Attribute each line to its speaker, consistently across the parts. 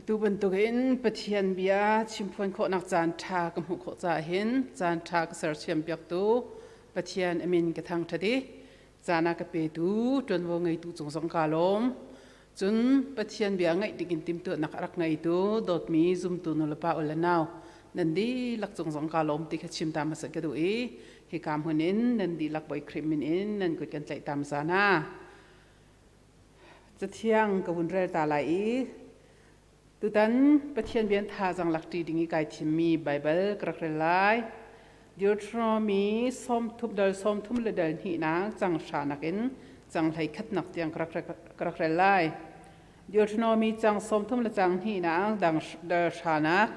Speaker 1: Atu bantukin Pathian bia chimphuan khawhnak caan ṭha ka hmuh khawh caah hin caan ṭha ka sersiam piaktu Pathian a min ka thangṭhat i caan a ka petu ṭuanvo ngeitu cung zong kaa lawm. Cun Pathian bia ngaih dingin timhtuahnak a rak ngeitu dawtmi zumtu nulepa u le nau nan dihlak cung zong kaa lawm ti kha chim ta hmasat ka duh i hika hmun in nan dihlak Bawi Khrih min in nan kut kan tlaih ta hmasa hna. Cathiang ka vun rel ta lai i tutan Pathian bian thazaang lakṭi ding i kai thimmi Baibal ka rak rel lai. Deuteronomy sawmthum dal sawmthum le dal hnihnak cang hra nakin cang hlei khatnak tiang ka rak rel lai. Deuteronomy cang 30 le cang hnihnak dang dal hranak.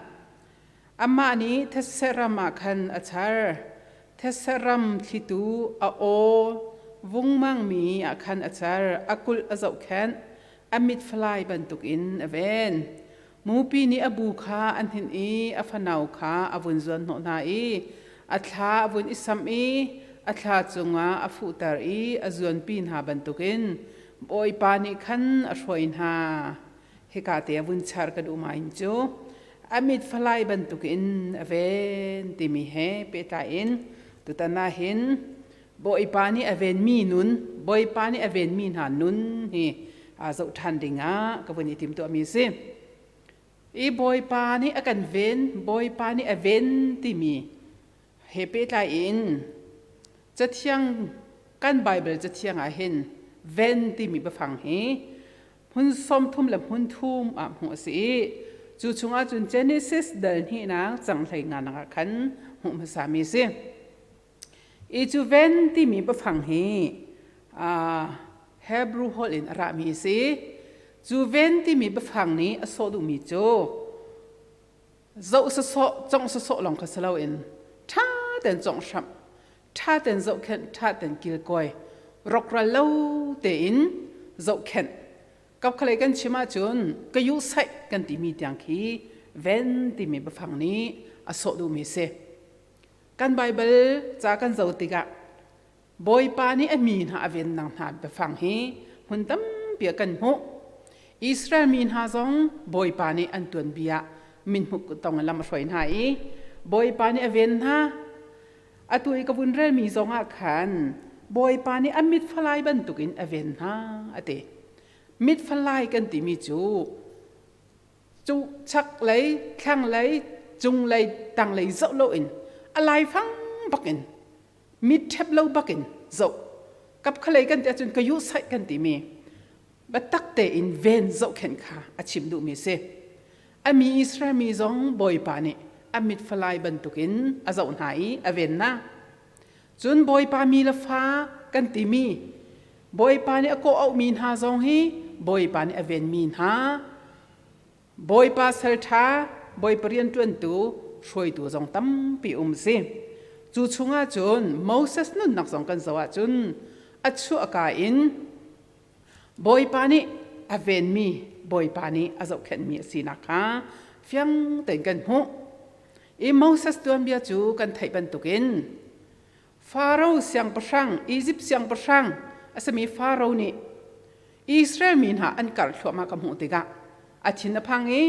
Speaker 1: Amah nih thetse ram ah khan a char. Thetse ram thlitu a aw vungmangmi ah khan a char. A kulh a zohkhenh. A mit falai bantukin a ven. Mupi nih a bu kha an hninh i a fanau kha a vun zuanhnawh hna i a thla a vun i samh i a thla cungah a fuhter i a zuanpi hna bantukin Bawipa nih khan a hruai hna. Hika te a vun char ka duh ma in cu a mit falai bantukin a ven timi he pehtlai in tutan ah hin Bawipa nih a venmi nun Bawipa nih a venmi hna nun hi aa zoh ṭhan dingah ka vun i timtuahmi a si. I Bawipa nih a kan ven, Bawipa nih a ven timi he pehtlai in cathiang kan Bible cathiang ah hin ven timi biafang hi hmun 30 le hmun thum ah hmuh a si i cu chungah cun Genesis dal hnihnak cang hlei nga nak ah khan hmuh hmasami a si. I cu ven timi biafang hi Hebrew holh in a rami a si. Cu ven timi biafang nih a sawh duhmi cu zoh sawsawh, congh sawsawh lawng kha si loin ṭha tein congh hramh, ṭha tein zohkhenh, ṭha tein kilkawi, rawkral lo tein zohkhenh. Kapkhalei kan chim ahcun ka yu saih kan timi tiang khi ven timi biafang nih a sawh duhmi a si. Kan Baibal ca kan zoh tikah Bawipa nih a mi hna a vennak hna biafang hi hmun tampi ah kan hmuh. Israel mi hna zong Bawipa nih an tuanbia ah mithmuh tong in lam a hruai hna i Bawipa nih a ven hna. Atu i ka vun relmi zong ah khan Bawipa nih a mit falai bantukin a ven hna a ti. Mit falai kan timi cu cu chaklei thlanglei cunglei tanglei zoh loin a laifang bakin mit ṭhep lo bakin zoh kapkhalei kan ti ahcun ka yu saih kan timi biatak tein ven zohkhenh kha a chim duhmi si a mi Israel mi zong Bawipa nih a mit falai bantukin a zoh hna i a ven hna cun Bawipa mi le fa kan timi Bawipa nih a kawh auhmi hna zong hi Bawipa nih a venmi hna Bawipa salṭha Bawipa rianṭuantu hruaitu zong tampi um si. Cu chungah cun Moses nunnak zong kan zoh ahcun a chuahka in Bawipa nih a venmi Bawipa nih a zohkhenhmi a sinak kha fiang tein kan hmuh. I Moses tuanbia cu kan theih bantukin Faro siangpahrang, Izipt siangpahrang a simi Faro nih Israel mi hna an karh thluahmah ka hmuh tikah a thin a phang i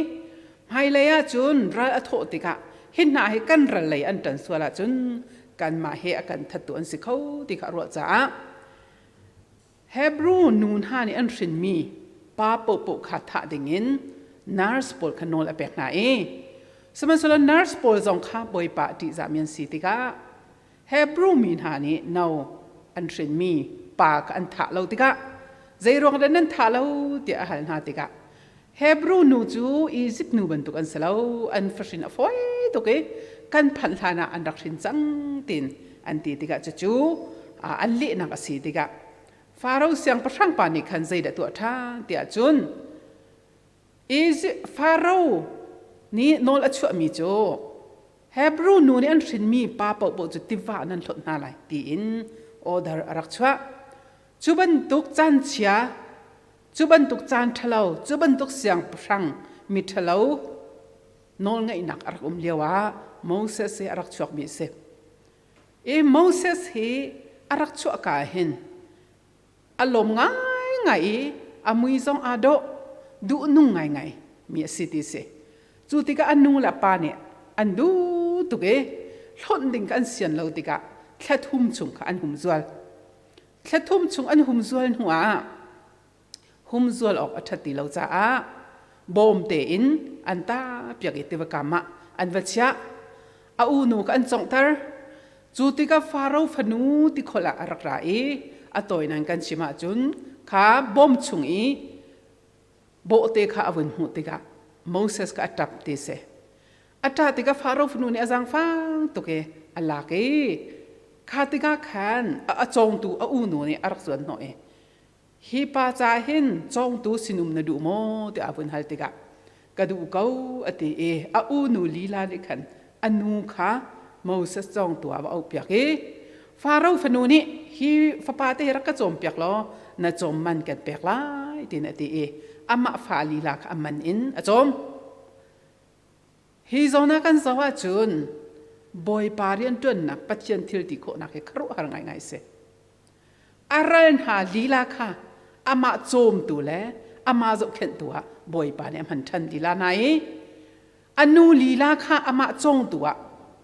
Speaker 1: hmailei ah cun ral a thawh tikah hi hna hi kan ral lei an ṭan sual ahcun kanmah he a kan thattu an si kho ti kha a ruah caah Hebrew nu hna nih an hrinmi pa paohpaoh kha thah dingin nurse pawl kha nawl a pek hna i sihmanhsehlaw nurse pawl zong kha Bawipa a ṭihzahmi an si tikah Hebrew mi hna nih no an hrinmi pa kha an thah lo tikah zeiruang dah nan thah lo tiah a hal hna tikah Hebrew nu cu Izipt nu bantuk an si lo an fahrin a fawi tuk i kan phanh hlan ah an rak hrin cang tiin an ti tikah cucu an lehnak a si tikah Faro siangpahrang pa nih khan zeidah tuah ṭhan tiah cun Egypt Faro nih nawl a chuahmi cu Hebrew nu nih an hrinmi pa paohpaoh cu tiva ah nan hlonh hna lai tiin order a rak chuah. Cu bantuk caan chia, cu bantuk caan ṭhalo, cu bantuk siangpahrang mi ṭhalo nawlngeihnak a rak um lioah Moses hi a rak chuakmi a si. I Moses hi a rak chuahka hin a lawm ngaingai i a mui zong aa dawh, duhnung ngaingai mi a si ti si. Cu tikah an nu le pa nih an duh tuk i hlonh ding kha an sian lo tikah thla thum chung kha an humzual. Thla thum chung an humzual hnu ah humzual awk a ṭhat ti lo caah bawm tein an tahpiak i tiva kam ah an va chiah. A unu kha an conghter. Cu tikah Faro fanu tikhol ah a rak ra i a tawinan kan chim ahcun kha bawm chung i bawhte kha a vun hmuh tikah Moses kha a ṭap ti si. A ṭah tikah Faro fanu nih a zaangfang tuk i a lak i kha tikah khan a cawngtu a unu nih a rak zuan hnawh i hi pa ca hin cawngtu sinum na duh maw tiah a vun hal tikah ka duh ko a ti i a unu lila nih khan a nu kha Moses cawngtu ah va auhpiak i Faro fanu nih hi fapa te hi rak ka cawmpiak law na cawm man kan pek lai tiin a ti i amah fa lila kha a man in a cawm. Hi zawn ah kan zoh ahcun Bawipa rianṭuannak Pathian thil ti khawhnak hi khuaruahhar ngaingai a si. A ral hna lila kha amah cawmtu le amah zohkhenhtu ah Bawipa nih a hman ṭhan lila hna i a nu lila kha amah cawngtu ah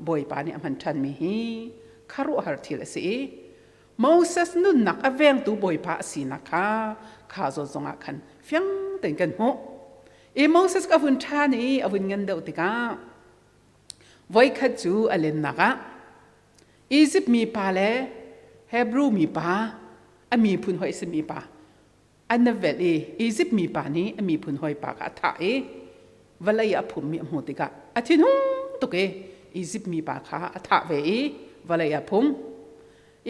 Speaker 1: Bawipa nih a hman ṭhanmi hi khuaruahhar thil a si i Moses nunnak a vengtu Bawipa a sinak kha kha zawn zongah khan fiang tein kan hmuh. I Moses ka vun ṭhan i a vun ngan deuh tikah voikhat cu a lennak ah Izipt mi pa le Hebrew mi pa a miphun hoi simi pa an velh i Izipt mi pa nih a miphun hawi pa kha a thah i vawlei a phummi a hmuh tikah a thinhung tuk i Izipt mi pa kha a thah ve i vawlei a phum.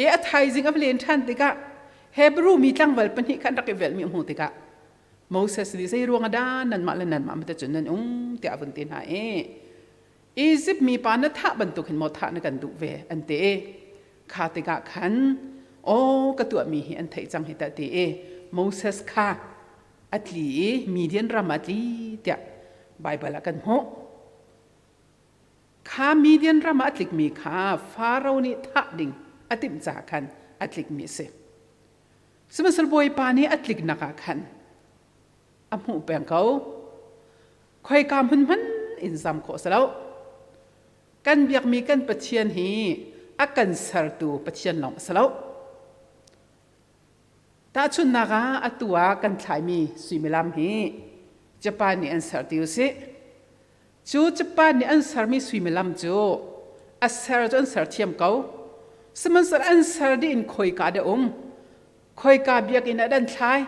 Speaker 1: I a thaizing a va len ṭhan tikah Hebrew mi tlangval pahnih kha an rak i velhmi a hmuh tikah Moses nih zei ruang ah dah nanmah le nanmah mate cun nan um tiah a vun ti hna i Izipt mipa na thah bantuk hin maw thah na kan duh ve an ti i kha tikah khan aw ka tuahmi hi an theih cang hi tah ti i Moses kha a tli i Midian ram ah a tli tiah Baibal ah kan hmuh. Kha Midian ram ah a tlikmi kha Faro nih thah ding a timh caah khan a tlikmi a si. Sihmanhsehlaw Bawipa nih a tliknak ah khan a hmuh peng ko. Khoika hmun hmanh in zam khawh si lo. Kan biakmi kan Pathian hi a kan sertu Pathian lawng a si lo. Tahchunhnak ah atu ah kan thlaimi suimilam hi Japan nih an ser ti usih. Cu Japan nih an sermi suimilam cu a ser cu an ser thiam ko. Sihmanhsehlaw an ser dih in khoika dah um, khoika biakinn ah dah an thlai,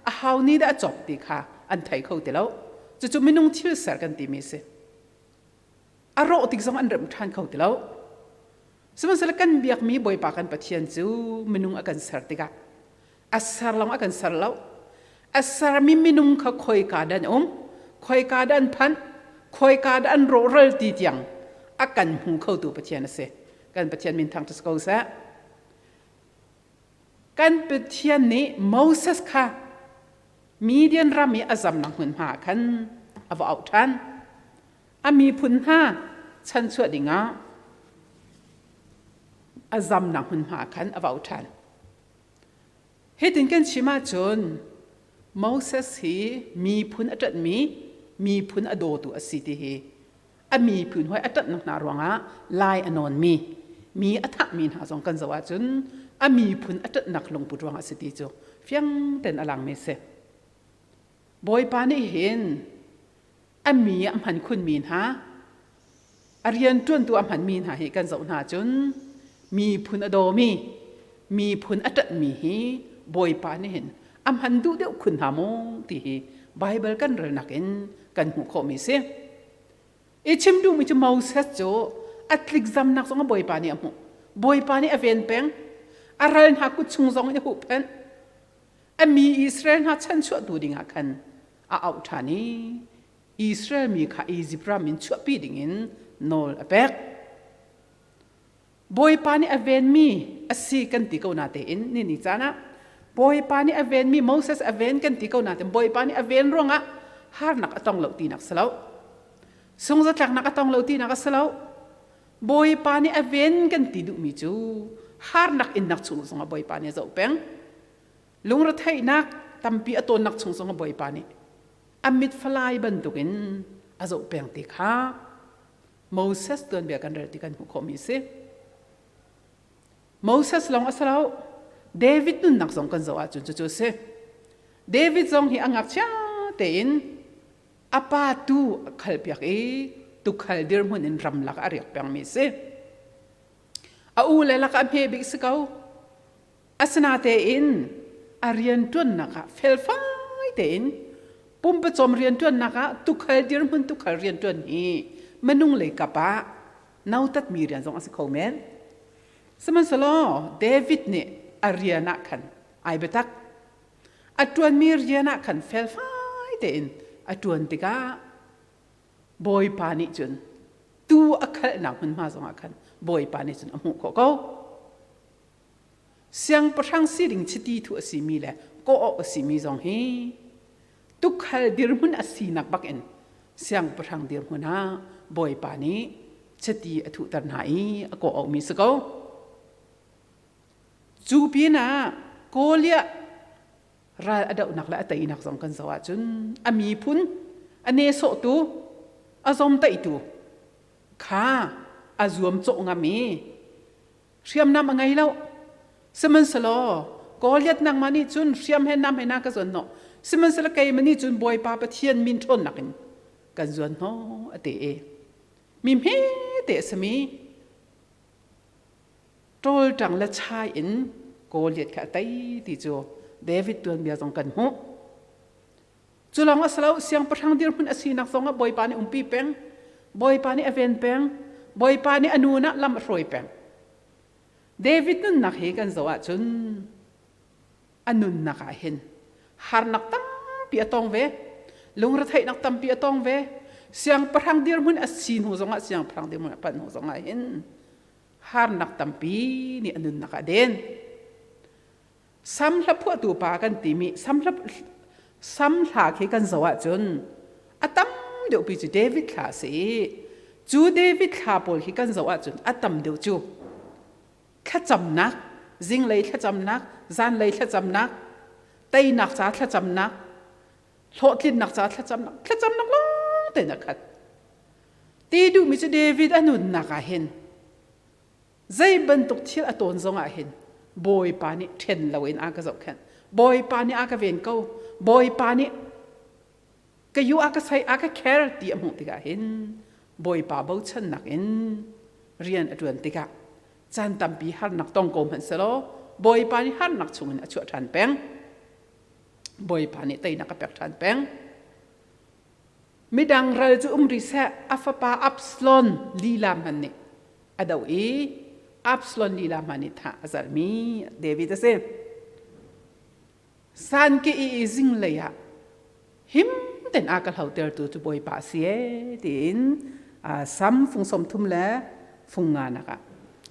Speaker 1: a hau ni dah a cawk ti kha an thei kho ti lo. Cucu minung thil ser kan timi a si. A rawh tik zong an remh ṭhan kho ti lo. Sihmanhsehlaw kan biakmi Bawipa kan Pathian cu minung a kan ser tikah a ser lawng a kan ser lo. A sermi minung kha khoika dah an um, khoika dah an phanh, khoika dah an rawhral ti tiang a kan hmu khotu Pathian a si. Kan Pathian min thangṭhat ko seh. Kan Pathian nih Moses kha Midian ram i a zamnak hmunhma ah khan a va auh ṭhan. A miphun hna chanchuah dingah a zamnak hmunhma ah khan a va auh ṭhan. Hitin kan chim ahcun Moses hi miphun a ṭanhmi, miphun a dawtu a si ti hi a miphun hawi a ṭanhnak hna ruangah lai a nawnmi, mi a thahmi hna zong kan zoh ahcun a miphun a ṭanhnak lungput ruangah a si ti cu fiang tein a langmi a si. Bawipa nih hin a mi a hman khunmi hna, a rianṭuantu a hmanmi hna hi kan zoh hna cun miphun a dawmi, miphun a ṭanhmi hi Bawipa nih hin a hman duh deuh khun hna maw ti hi Baibal kan relnak in kan hmuh khawhmi a si. I chim duhmi cu Moses cu a tlikzamnak zong a Bawipa nih a hmuh. Bawipa nih a ven peng. A ral hna kut chung zong in a huhphenh. A mi Israel hna chanchuahtu dingah khan a auh ṭhan i Israel mi kha Izipt ram in chuahpi dingin nawl a pek. Bawipa nih a venmi a si kan ti ko natein ni ni caan ah Bawipa nih a venmi Moses a ven kan ti ko natein Bawipa nih a ven ruangah harnak a tong lo tinak si lo. Sungzatlaknak a tong lo tinak a si lo. Bawipa nih a ven kan ti duhmi cu harnak innak chung zongah Bawipa nih a zoh peng. Lungretheihnak tampi a tawnnak chung zongah Bawipa nih. A mit falai bantukin a zoh peng ti kha Moses tuanbia kan rel ti kan hmuh khawhmi a si. Moses lawng a si lo. David nunnak zong kan zoh ahcun cucu a si. David zong hi a ngakchia tein a pa tu a khalpiak i tukhal dirhmun in ramlak a riak pengmi a si. A u le lakah a hme bik si ko. Asinatein a rianṭuannak ah felfai tein pumpacawm rianṭuannak ah tukhal dirhmun tukhal rianṭuan hi minung lei kap ah nautatmi rian zong a si kho men. Sihmanhsehlaw David nih a rian ah khan ai biatak. A ṭuanmi rian ah khan felfai tein a ṭuan tikah Bawipa nih cun tuu a khalhnak hmunhma zongah khan Bawipa nih cun a hmuh khawh ko. Siangpahrang si ding chiti thu a simi le kawh a simi zong hi tukhal dirhmun a sinak bakin siangpahrang dirhmun ah Bawipa nih chiti a thuhter hna i a kawh auhmi si ko. Cu pinah Goliath ral a dohnak le a teinak zong kan zoh ahcun a miphun a nesawhtu a zomtaihtu kha a zuamcawh ngam i hriamnam a ngei lo. Sihmanhsehlaw Goliath nangmah nih cun hriam he nam he na ka zuan hnawh. Sihmanhsehlaw keimah nih cun Bawipa Pathian min ṭhawnnak in kan zuan hnawh a ti i mi hmete a simi ṭawlṭang le chai in Goliath kha a tei ti cu David tuanbia zong kan hmuh. Cu lawng a si lo, siangpahrang dirhmun a sinak zong ah Bawipa nih umpi peng, Bawipa nih a ven peng, Bawipa nih a nun ah lam a hruai peng. David nunnak hi kan zoh ahcun a nunnak ah hin harnak tampi a tong ve, lungretheihnak tampi a tong ve. Siangpahrang dirhmun a si hnu zongah siangpahrang dirhmun a panh hnu zongah hin harnak tampi nih a nunnak ah a den. Sam hla phuahtu pa kan timi sam hla sam hla khi kan zoh ahcun a tam deuhpi cu David thla a si i cu David thla pawl khi kan zoh ahcun a tam deuh cu thlacamnak zinglei thlacamnak zanlei thlacamnak teinak ca thlacamnak hlawhtlinnak ca thlacamnak thlacamnak lawng tein a khat ti duhmi cu David a nunnak ah hin Zei bantuk thil a tawn zongah hin Bawipa nih ṭhen loin a ka zohkhenh. Bawipa nih a ka ven ko. Bawipa nih ka yu a ka sei a ka kher ti a hmuh tikah hin Bawipa bochannak in rian a ṭuan tikah caan tampi harnak tong ko hmanh selaw Bawipa nih harnak chungin a chuah ṭhan peng. Bawipa nih teinak a pek ṭhan peng. Midang ral cu um rih seh, a fapa Absalom lila hmanh nih a doh i Absalom lila hmanh nih thah a zalhmi David a si. San ke i zinglei ah him ten a ka hlotertu cu Bawipa a si ee tiin Sam fung 30 le fung nga nak ah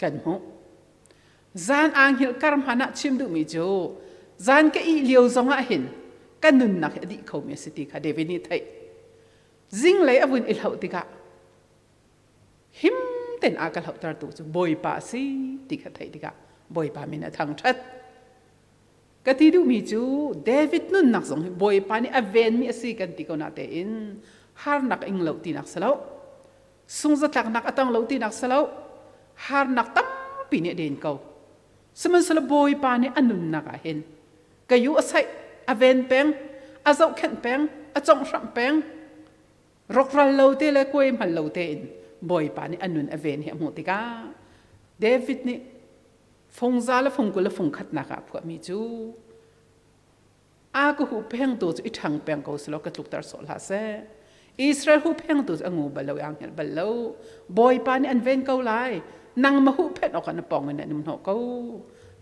Speaker 1: kan hmuh. Zan aa hngilh kar hmanh ah chim duhmi cu zan ka ih lio zong ah hin ka nunnak hi a dih khomi a si ti kha David nih theih. Zinglei a vun i hloh tikah him ten a ka hlohtertu cu Bawipa a si ti kha theih tikah Bawipa min a thangṭhat. Ka ti duhmi cu David nunnak zong hi Bawipa nih a venmi a si kan ti ko na tein harnak ing lo tinak si lo. Sungzatlaknak a tong lo tinak si lo. Harnak tampi nih a den ko. Sihmanhsehlaw Bawipa nih a nunnak ah hin ka yu a saih, a ven peng, a zohkhenh peng, a conghhramh peng, rawkral lo te le kuai hmal lo tein Bawipa nih a nun a ven hi a hmuh tikah David nih fungza le fungkul le fungkhatnak ah a phuahmi cu A ka huhphengtu cu i ṭhang peng ko selaw ka tlukter sawh hlah seh. Israel huhphengtu cu a ngu bal lo i aa hngelh bal lo. Bawipa nih an ven ko lai. Nangmah huhphenh awkah na pawng in an um hnawh ko.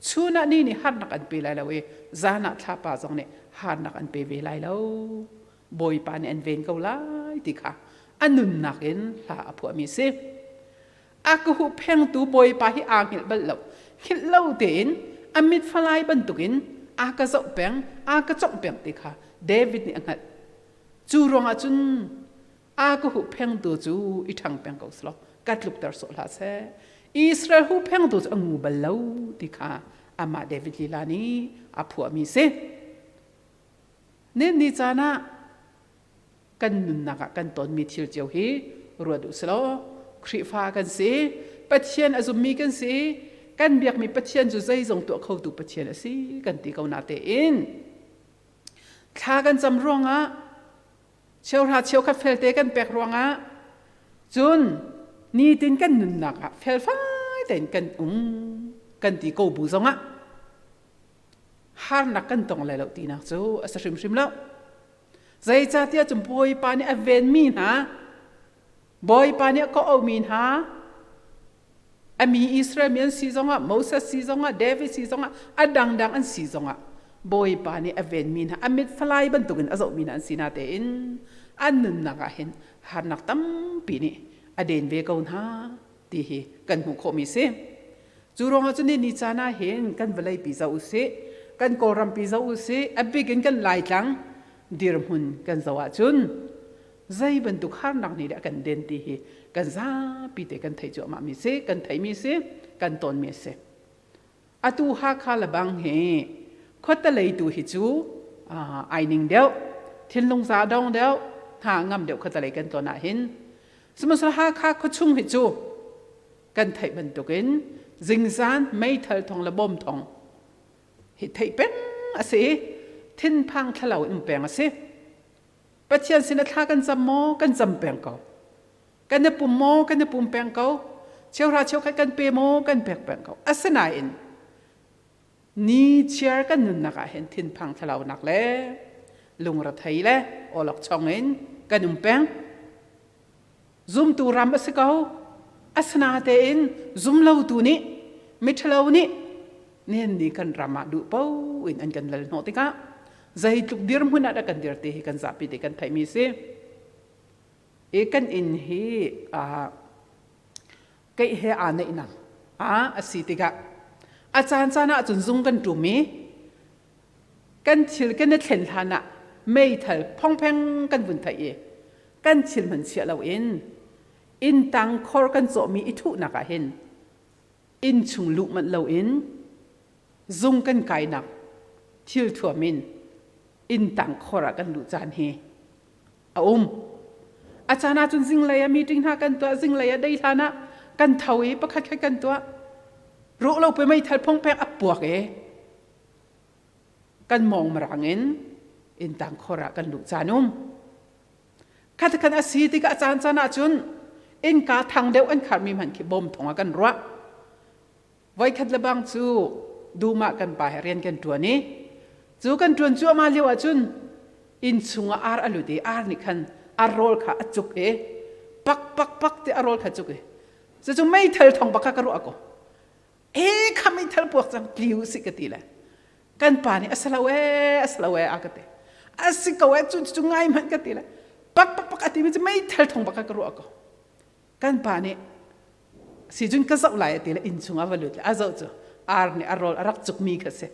Speaker 1: Chun ah ni nih harnak an pe lai lo i zan ah thlapa zong nih harnak an pe ve lai lo. Bawipa nih an ven ko lai ti kha a nunnak in hla a phuahmi a si. A ka huhphengtu Bawipa hi aa hngilh bal lo. Hngilh lo tein a mit falai bantukin a ka zoh peng, a ka congh peng ti kha David nih a hngalh. Cu ruangah cun a ka huhphengtu cu i ṭhang peng ko selaw ka tlukter sawh hlah seh. Israel huhphengtu cu a ngu bal lo ti kha amah David lila nih a phuahmi si. Nen ni caan ah. Kan nunnak ah kan tonmi thil cio hi ruat u silaw Khrihfa kan si, Pathian a zummi kan si, kan biakmi Pathian cu zeizong tuah khotu Pathian a si kan ti ko na tein thla kan cam ruangah cheuhra cheukhat felte kan pek ruangah cun nitin kan nunnak ah felfai tein kan um kan ti ko bu zongah harnak kan tong lai lo tinak cu a si hrimhrim lo. Zeicahtiah cun Bawipa nih a venmi hna, Bawipa nih a kawh-auhmi hna, a mi Israel mi an si zongah, Moses si zongah, David si zongah, a dangdang an si zongah, Bawipa nih a venmi hna, a mit falai bantukin a zohmi hna an si na tein an nunnak ah hin harnak tampi nih a den ve ko hna ti hi kan hmuh khawhmi si. Cu ruangah cun ni caan ah hin kan vawleipi zoh usih, kan Kawlrampi zoh usih, a bik in kan Laitlang dirhmun kan zoh ahcun zei bantuk harnak nih dah kan den ti hi kan zapi te kan theih cuahmah mi si, kan theihmi si, kan tonmi a si. Atu Hakha le bang hi khuatelei tu hi cu ai ning deuh, thinlung za dong deuh, hna ngam deuh khuatelei kan ton ah hin. Sihmanhsehlaw Hakha khuachung hi cu kan theih bantukin zingzan meithal thong le bom thong hi theih peng a si i thinphang thlalau in um peng a si. Pathian sin a thla kan cam maw? Kan cam peng ko. Kan i pum maw? Kan i pum peng ko. Cheuhra cheukhat kan pe maw? Kan pek peng ko. Asinain ni chiar kan nunnak ah hin thinphang thlalaunak le lungrethei le awlokchong in kan um peng. Zumtu ram a si ko. Asinatein zumlotu nih miṭhalo nih nihin ni kan ram ah duh paoh in an kan lal hnawh tikah zeitluk dirhmun ah dah kan dir ti hi kan zapi te kan theihmi si. I kan inn hi keih he aa neihnak a si tikah a caan caan ah cun zung kan ṭum i kan thil kan i thlen hlan ah meithal phongpheng kan vun theih i kan thil hman chiah loin inn tang khor kan cawhmi i thuhnak ah hin inn chung luh manh loin zung kan kainak thil thuam in inn tang khor ah kan luh caan hi a um. A caan ahcun zinglei ah meeting hna kan tuah, zinglei ah dei hlan ah kan tho i pakhat khat kan tuah. Ruh lo pe meithal phongphek a puak i kan mawng marang in inn tang khor ah kan luh caan um. Khat khat a si tikah a caan caan ahcun innka thang deuh an kharmi hmanh khi bom thong ah kan ruah. Voikhat le bang cu dum ah kan pa he rian kan ṭuan i cu kan ṭuan cuahmah lio ahcun inn chung ah ar a lut i ar nih khan ar rawl kha a cuk i pak pak pak ti a rawl kha cuk i cucu meithal thong bak kha ka ruah ko. E kha meithal puak cang tli u sih ka ti le kan pa nih a si lo ee a si lo ee a ka ti. A si ko ee cu cu ngai hmanh ka ti le pak pak pak a timi cu meithal thong bak kha ka ruah ko. Kan pa nih sicun ka zoh lai a ti le inn chung a va lut le a zoh cu ar nih a rawl a rak cukmi kha si.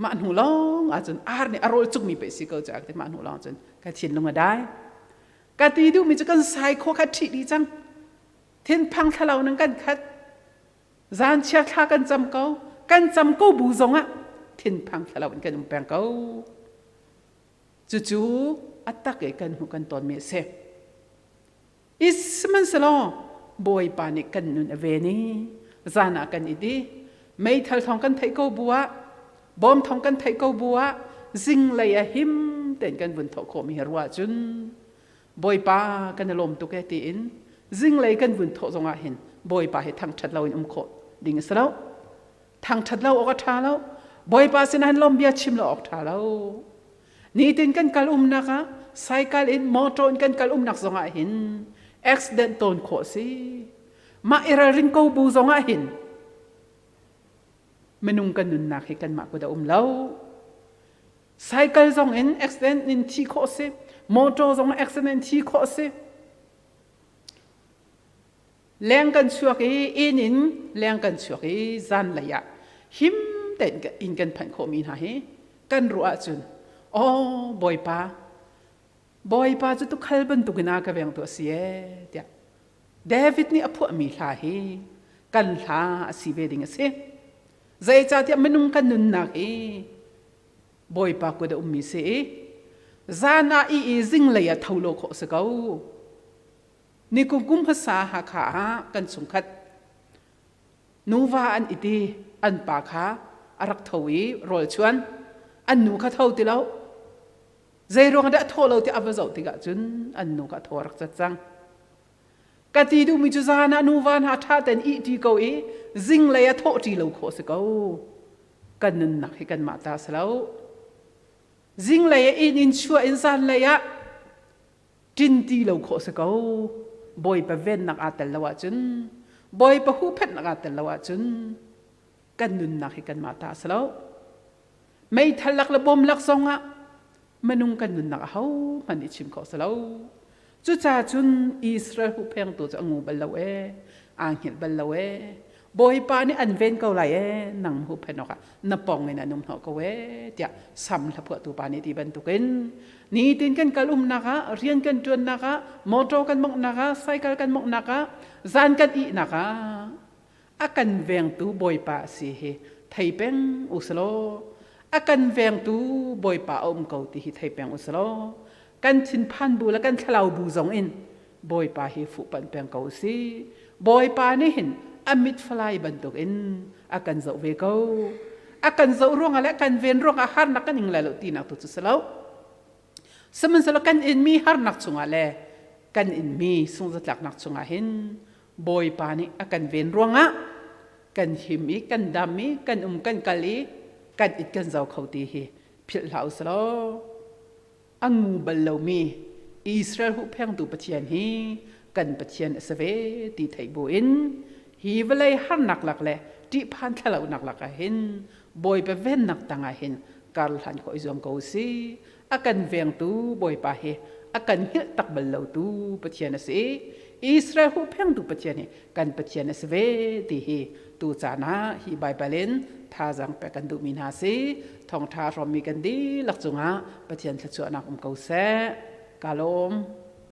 Speaker 1: Mah hnu lawng ahcun ar nih a rawl cukmi pei si ko cu a ti mah hnu lawng cun ka thinlung a dai. Ka ti duhmi cu kan sai khawh kha ṭhih dih cang. Thinphang thlalau nan kan khat. Zan chia thla kan cam ko. Kan cam ko bu zongah thinphang thlalau in kan um peng ko. Cucu a tak i kan hmuh kan tawnmi a si. I sihmanhsehlaw Bawipa nih kan nun a ven i zan ah kan it i meithal thawng kan theih ko bu ah bawm thawng kan theih ko bu ah zinglei ah him tein kan vun thawh khawhmi hi ruah cun Bawipa kan i lawm tuk e tiin zinglei kan vun thawh zongah hin Bawipa hi thangṭhat loin um khawh ding a si lo. Thangṭhat lo awk a ṭha lo. Bawipa sinah hin lawm bia chim lo awk ṭha lo. Nitin kan kal umnak ah cycle in motor in kan kal umnak zongah hin accident tawn khawh si. Mah i ralring ko bu zongah hin minung kan nunnak hi kanmah kut a um lo. Cycle zong in accident in thi khawh si. Motor zong accident in thi khawh si. Leng kan chuak i inn in leng kan chuak i zanlei ah him tein inn kan phanh khawhmi hna hi kan ruah ahcun aw Bawipa Bawipa cu tukhal bantukin a ka vengtu a si ee tiah David nih a phuahmi hla hi kan hla a si ve ding a si. Zeicahtiah minung kan nunnak hi Bawipa kut a ummi si i. Zan ah i i zinglei ah tho lo khawh si ko. Ni kum kum hmasa Hakha ah kan chungkhat nuva an iti an pa kha a rak tho i rawl chuan an nu kha tho ti lo. Zeiruang dah tho lo ti a va zoh tikah cun an nu kha tho a rak cat cang. Ka ti duhmi cu zan ah nuva hna ṭha tein ihṭi ko i zinglei ah thawhṭi lo khawh si ko. Kan nunnak hi kanmah ta si lo. Zinglei ah inn in chuah in zanlei ah ṭin ti lo khawh si ko. Bawipa vennak aa tel lo ahcun, Bawipa huhphenhnak aa tel lo ahcun kan nunnak hi kanmah ta si lo. Meithal lak le bom lak zong ah minung kan nunnak ahohmanh i chim khawh si lo. Cucaah cun Israel huhphengtu cu a ngu bal lo ee, aa hngilh bal lo ee. Bawipa nih an ven ko lai ee, nang huhphen awkah na pong in an um hnawh ko ee, tiah Sam hlaphuahtu pa nih ti bantukin nitin kan kal umnak ah, rian kan ṭuannak ah, motor kan monghnak ah, cycle kan monghnak ah, zan kan ihnak ah, a kan vengtu Bawipa a si hi thei peng u selaw a kan vengtu Bawipa a um ko ti hi thei peng u selaw kan thinphan bu le kan thlalau bu zong in Bawipa hi fuhpanh peng ko u si. Bawipa nih hin a mit falai bantuk in a kan zoh ve ko. A kan zoh ruangah le kan ven ruangah harnak kan ing lai lo tinak tu cu si lo. Sihmanhsehlaw kan inmi harnak chungah le kan inmi sungzatlaknak chungah hin Bawipa nih a kan ven ruangah kan him i kan dam i kan um kan kal i kan it kan zo kho ti hi philh hlah usih law a ngu bal lomi Israel huhphengtu Pathian hi kan Pathian a si ve ti theih buin hi vawlei harnak lak le ṭihphan thlalaunak lak ah hin Bawipa vennak tangah hin kar hlan khawh i zuam ko si a kan vengtu Bawipa hi a kan hngilh tak bal lotu Pathian a si. Israel huhphengtu Pathian hi kan Pathian a si ve ti hi tu caan ah hi Baibal in thazaang pek kan duhmi hna si. Thawngṭha hrawmmi kan dihlak cungah Pathian thluachuahnak um ko seh. Ka lawm.